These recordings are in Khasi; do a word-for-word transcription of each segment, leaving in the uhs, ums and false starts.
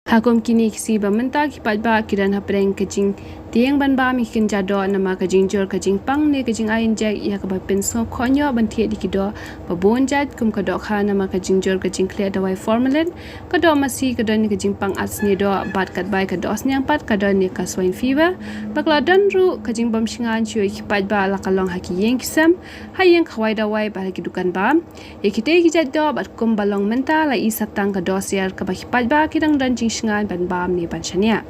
Ha kum kine ki sngi ba mynta ki paidbah ki don hapdeng ka jingtieng ban bam ïa ki kynja doh namar ka jingjur ka jingpang ne ka jingai injek ïa kaba pynsngewkhoh noh ban thied ïa ki doh ba bun jait kum ka dohkha namar ka jingjur ka jingkhleh dawai formalin, ka doh masi ka don ïa ka jingpang at snieh doh bad katba ïa ka doh sniang pat ka don ïa ka swine fever. Bad ka la don ruh ka jingbym shngaiñ shuh ïa ki paidbah la ka long ha ki ïing ki sem, ha ïing khawai dawai bad ha ki dukan bam. Ïa kitei ki jait doh bad kumba long mynta la i sa tang ka doh syiar kaba ki paidbah ki dang don jingshngaiñ ban bam ne ban shaniah.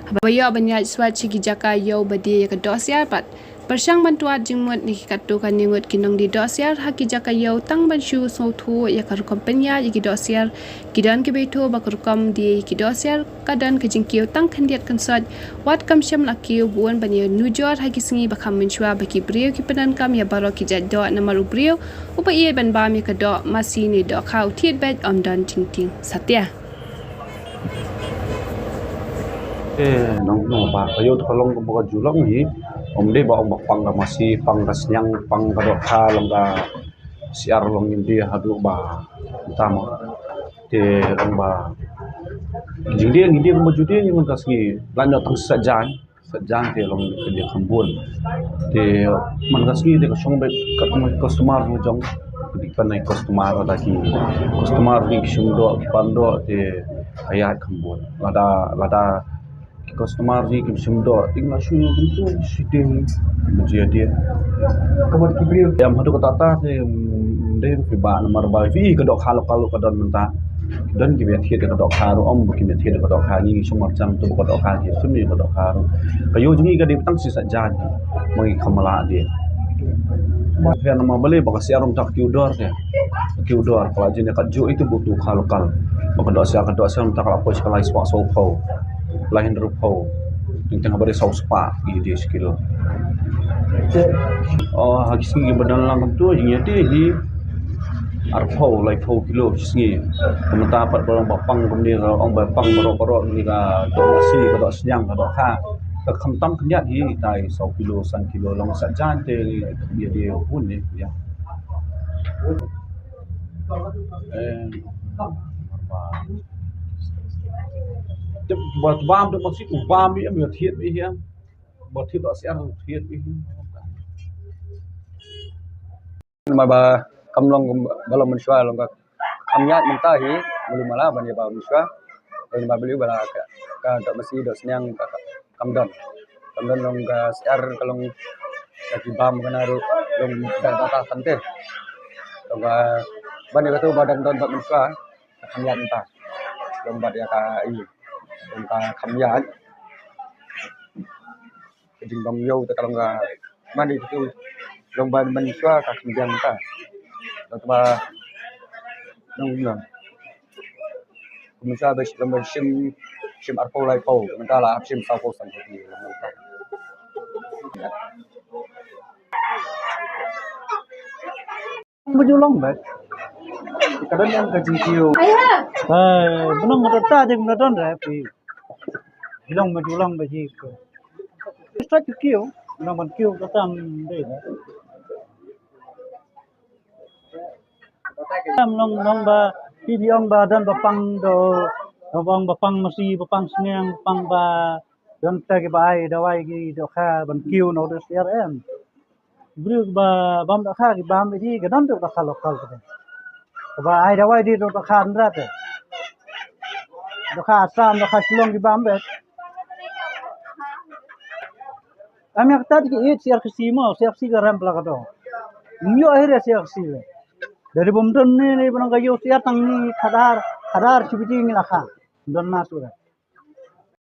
Haba ïoh ban ïaid swat sha ki jaka ïew ba die ïa ka doh syiar bad pyrshang ban tuat jingmut na ki katto katne ngut ki nongdie doh syiar ha ki jaka ïew tang ban shu sngewthuh ïa ka rukom pynïaid ïa ki doh syiar. Ki don kiba ïathuh ba ka rukom die ïa ki doh syiar ka don ka jingkiew tang khyndiat kynsoit. Wat kam shym la kiew bun ban ïa nujor ha ki sngi ba kham mynshuwa ba ki briew ki pyndonkam ïa baroh ki jait doh namar u briew uba ïeit ban bam ïa ka doh masi ne dohkha u thied beit ym don jingtieng satia. Eh, nong nong ba ka ïew to ka long ba ka ju long hi. Ym dei ba ong ba pang ka masi, pang ka sniang, pang ka dohkha, long ka syiar, long ïa dei haduh ba tam. Te long ba jingdie ngi dei ba ju dei ngi man ka sngi. Lano tang sa jan. Sa jan te long ka dei kham bun. Te man ka sngi te ka shong beit ka customer jong jong. Ka dei ka customer, lada ki customer ki shim doh ki pan doh te ka ïaid kham bun. Lada lada ki customer ki shim doh te la shu kumtu shiteng. Ka mut ki briew ïa haduh katta te dei ruh phi ba namar ba phi ka dohkha local ka don mynta. Don kiba thied ka dohkha ruh, ym ba kiba thied ka dohkha, ngi shu marjan tu ka dohkha, ki shu ni ka dohkha ruh. Ka ïew jong ngi ka dei tang shi sa jan. Ma ngi kham lah dei. Ba phi namar balei ba ka syiar ruh mynta ka kiew dor te. Ka kiew dor ka la jin ka ju itu butu ka local. Ba ka doh syiar, ka doh syiar mynta ka la poi ka lai spah saw phew. Lai hynriew phew. Teng teng haba dei saw spah ïa dei shi kilo. Oh, ha ki sngi ba don lang kumtu ïa dei hi. Arphew, laiphew kilo ki sngi. Ka mynta pat ba long ba pang kumne ka ong ba pang baroh baroh ne ka doh masi, ka doh sniang, ka dohkha. Ka khamtam khyndiat hi tai saw kilo, san kilo long sa jan te ïa dei bun ne ïa. Eh, tip ba bam, tip masi u bam ïa, ïa thied ïa. Ba thied doh syiar thied ïa. Namar ba kam long ba long mynshuwa long ka kam ïaid mynta hi, mulu mala ban ïa ba mynshuwa. Namar ba liu ba la ka, ka doh masi doh sniang ka, ka kam don. Kam don long ka syiar ka long ka ki bam ka na ruh long da da ta kan te. Long ka ban ïa ka tu ba dang don ba mynshuwa ka kam ïaid mynta. Long ba ïa ka i long ka kam ïaid. Ka jingbam ïew te ka long ka mane tu long ban mynshuwa ka khyndiat mynta. Long ba long long. Kumta ba long ban shim, shim arphew laiphew, mynta la hap shim sawphew sanphew. Ba ju long bad ka don ïa ka jingkiew. Hai, ba nang ka ta jing na don re phi. Ju long ba ju long ba ji ko. Sa ju kiew, nang ban kiew ka tam dei. Tam nong nong ba phi phi ong ba don ba pang do, ba ong ba pang masi, ba pang sniang, ba pang ba don ta ki ba ai dawai ki dohkha ban kiew noh de C R M. Briew ba bam dohkha ki bam ïa ki, ka don te dohkha local te. Ba ai dawai dei dohkha Andhra te. Dohkha Assam, dohkha Shillong ki bam beit. Am ïa kata ki ïeit C R K C mo, C R K C ka rem pla ka doh. Ym ïoh hi re C R K C le. Dari bym don ne ne ba nang ka ïoh C R tang ni khadar, khadar chibiti ngi la kha. Don na sura.